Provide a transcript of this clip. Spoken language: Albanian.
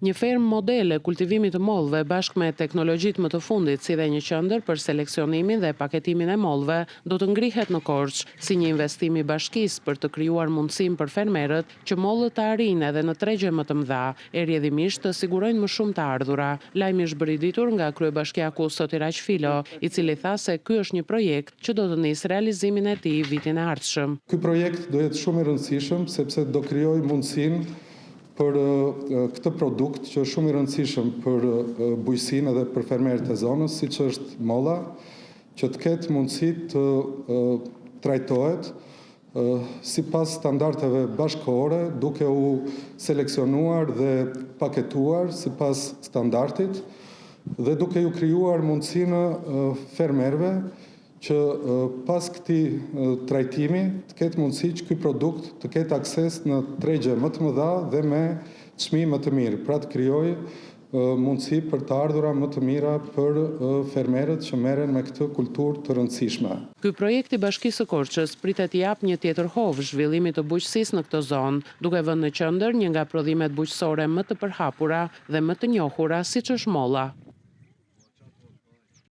Një fermë model e kultivimit të mollëve bashkë me teknologjitë më të fundit si dhe një qendër për seleksionimin dhe paketimin e mollëve do të ngrihet në Korçë, si një investim i bashkisë për të krijuar mundësinë për fermerët që mollët të arrijnë edhe në tregje më të mëdha e rrjedhimisht të sigurojnë më shumë të ardhura. Lajmi është bërë i ditur nga kryebashkiaku Sotiraq Filo, i cili tha se ky është një projekt që do të nisë realizimin e tij vitin e ardhshëm. Ky projekt do jetë shumë i rëndësishëm sepse do krijojë mundësinë për këtë produkt që është shumë i rëndësishëm për bujqësinë edhe për fermerët e zonës, siç është molla, që të ketë mundësi të trajtohet sipas standardeve bashkëkohore, duke u seleksionuar dhe paketuar sipas standardit dhe duke ju krijuar mundësinë fermerëve që pas këtij trajtimi të ketë mundësi që ky produkt të ketë akses në tregje më të mëdha dhe me çmim më të mirë, pra të krijojë mundësi për të ardhura më të mira për fermerët që merren me këtë kulturë të rëndësishme. Ky projekt i Bashkisë së Korçës pritet t'i japë një tjetër hov zhvillimit të bujqësisë në këtë zonë, duke vënë në qendër një nga prodhimet bujqësore më të përhapura dhe më të njohura siç është molla.